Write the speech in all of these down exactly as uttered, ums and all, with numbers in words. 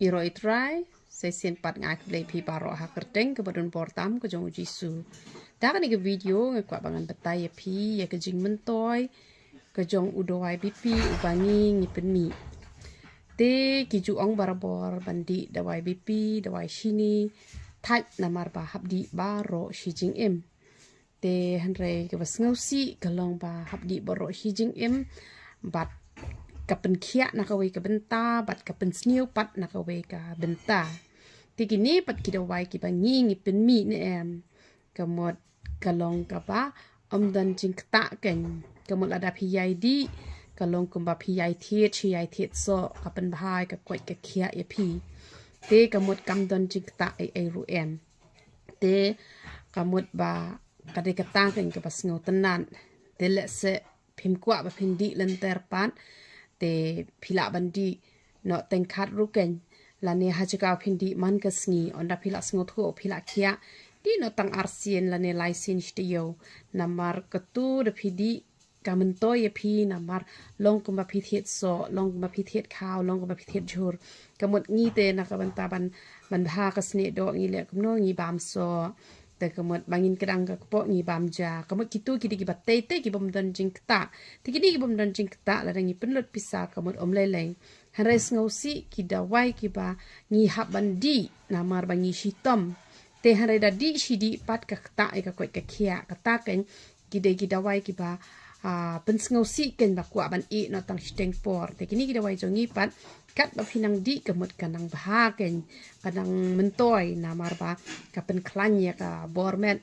Ïaroh Ïa U Trai, sa shisien pat nga ai khublei ïa phi baroh ha ka kyrteng kaba don bor tam ka jong U Jisu. Da kane ka video nga kwah ba ngan batai ïa phi ïa ka jingmyntoi ka jong u dawai B P uba ngi ngi pynmih. Te ki ju ong barabor ban dih dawai B P, dawai shini, thait namar ba hap dih baroh shi jingim. Te hynrei kaba sngewsih ka long ba hap dih baroh shi jingim bad ka pynkhiah na kawei ka bynta bad ka pynsniew pat na kawei ka bynta. Te kine pat ki dawai kiba ngi ngi pynmih ne em, ka mut ka long kaba ym don jingktah kein. Ka mut lada phi ïai dih ka long kumba phi ïai thied shi ïai thied soh, ka pynbha ïa ka koit ka khiah ïa phi. Te ka mut kam don jingktah ei ei ruh em. Te ka mut ba ka dei kata kein kaba sngewtynnat. Te lehse phim kwah ba phin dih lynter pat, te phi lah ban dih noh teng khat ruh kein. Lane ha jaka phin dih man ka sngi, ynda phi lah sngewthuh phi lah khiah, dih noh tang arsien lane laisien shi taïew. Namar katu da phi dih ka myntoi ïa phi namar long kumba phi thied soh, long kumba phi thied khaw, long kumba phi thied jhur. Ka mut ngi te na ka bynta ban ban bha ka snieh doh ngi leh kumno, ngi bam soh. Te ka mut ba ngin kdang ka kpoh ngi bam ja. Ka mut kitu ki dei kiba tei tei kibym don jingktah. Te kine kibym don jingktah lada ngi pynlut pisa ka mut ym lei lei. Hynrei sngewsih ki dawai kiba ngi hap ban dih namar ba ngi shitom. Te hynrei da dih shi dih pat ka ktah ïa ka koit ka khiah, kata kein ki dei ki dawai kiba ah, pynsngewsih kein ba kwah ban ïeh noh tang shiteng por. Te kine ki dawai jong ngi pat katba phi nang dih ka mut ka nang bha kein, ka nang myntoi namar ba ka pynkhlaiñ ïa ka bor met,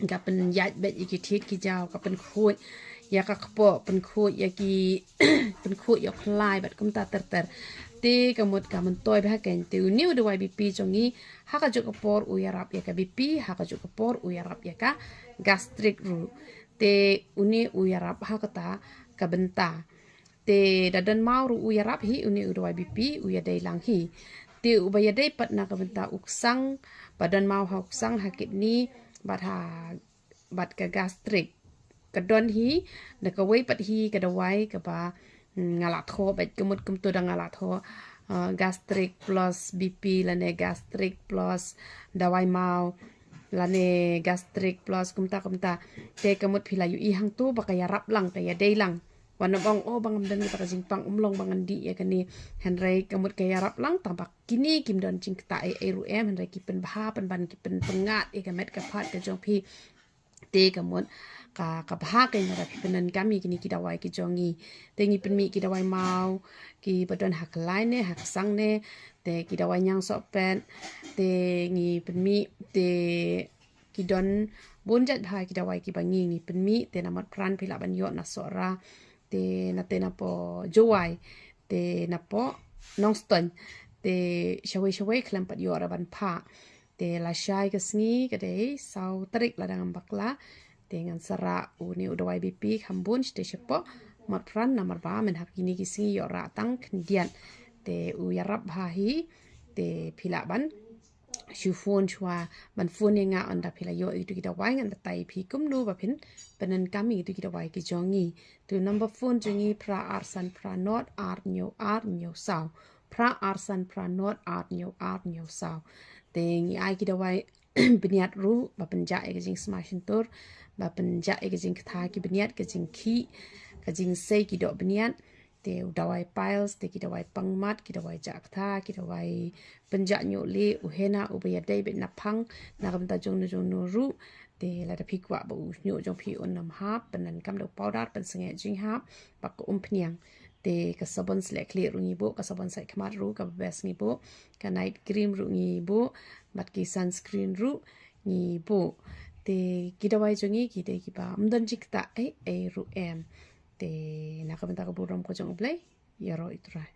ka pynïaid beit ïa ki thied ki jaw, ka pynkhuid ïa ka kpoh, pynkhuid ïa ki pynkhuid ïa u khlai bad kumta ter ter. Te ka mut ka myntoi bha kein. Te une u dawai B P jong ngi ha kajuh ka por u ïarap ïa ka B P, ha kajuh ka por u ïarap ïa ka gastric ruh. Te une u ïarap ha kata ka bynta. Te da don maw ruh u ïarap hi une u dawai B P, u ïadei lang hi. Te uba ïadei pat na ka bynta u ksang, ba don maw ha u ksang, ha kidney bad ha bad ka gastric. Ka don hi da kawei pat hi ka dawai kaba, mm, nga la thoh bad ka mut kumto da nga la thoh, ah, gastric plus B P lane gastric plus dawai maw lane gastric plus kumta kumta. Te ka mut phi la ïohi hangto ba ka ïarap lang, ka ïadei lang. Wat nym ong, oh, ba ngam don kata ka jingpang, ym long ba ngan dih ïa kane. Hynrei ka mut ka ïarap lang, tang ba kine kim don jingktah ei ei ruh em, hynrei ki pynbha pynban, ki pynpyngngad ïa ka met ka phad ka jong phi. Te ka mut ka, ka bha kein lada phi pyndonkam ïa kine ki dawai ki jong ngi. Te ngi pynmih ki dawai maw kiba don ha khlaiñ ne ha ksang ne, te ki dawai ñiangsohpet, te ngi pynmih, te ki don bun jait bha ki dawai kiba ngi ngi pynmih. Te na Motphran phi lah ban ïoh na Sohra, te na, te napoh Jowai, te napoh Nongstoiñ, te shawei shawei khlem pat ïoh ruh ban phah. Te lashai ka sngi ka dei saw tarik lada ngam bakla. Te ngan sa rah une u dawai B P kham bun shatei shapoh Motphran namar ba mynhap kine ki sngi ïoh rah tang khyndiat. Te u ïarap bha hi. Te phi lah ban shu phone shuwa, ban phone ïa nga ynda phi la ïoh ïa kitu ki dawai, ngan batai ïa phi kumno ba phin pyndonkam ïa kitu ki dawai ki jong ngi. Te u number phone jong ngi phra ar san phra nod ar hynñiew ar hynñiew saw. Phra ar san phra nod ar hynñiew ar hynñiew saw. Te ngi ai ki dawai bniat ruh ba pynjah ïa ka jingsma shyntur, ba pynjah ïa ka jingktha ki bniat, ka jingkhih, ka jingsei ki doh bniat. Te u dawai piles, te ki dawai pangmat, ki dawai jah ktha, ki dawai pynjah ñiuh lieh, u henna uba ïadei beit na phang, na ka bynta jongno jongno ruh. Te lada phi kwah ba u ñiuh jong phi un ym hap, pyndonkam da u powder pynsangeh jinghap bad ka umphniang. Te ka sabon sleh khlieh ruh ngi buh, ka sabon sait khmat ruh kaba best ngi buh, ka night cream ruh ngi buh, bad ki sunscreen ruh ngi buh. Te ki dawai jong ngi ki dei kiba ym don jingktah ei ei ruh em. Te na ka bynta ka burom ka jong U Blei, ïaroh Ïa U Trai.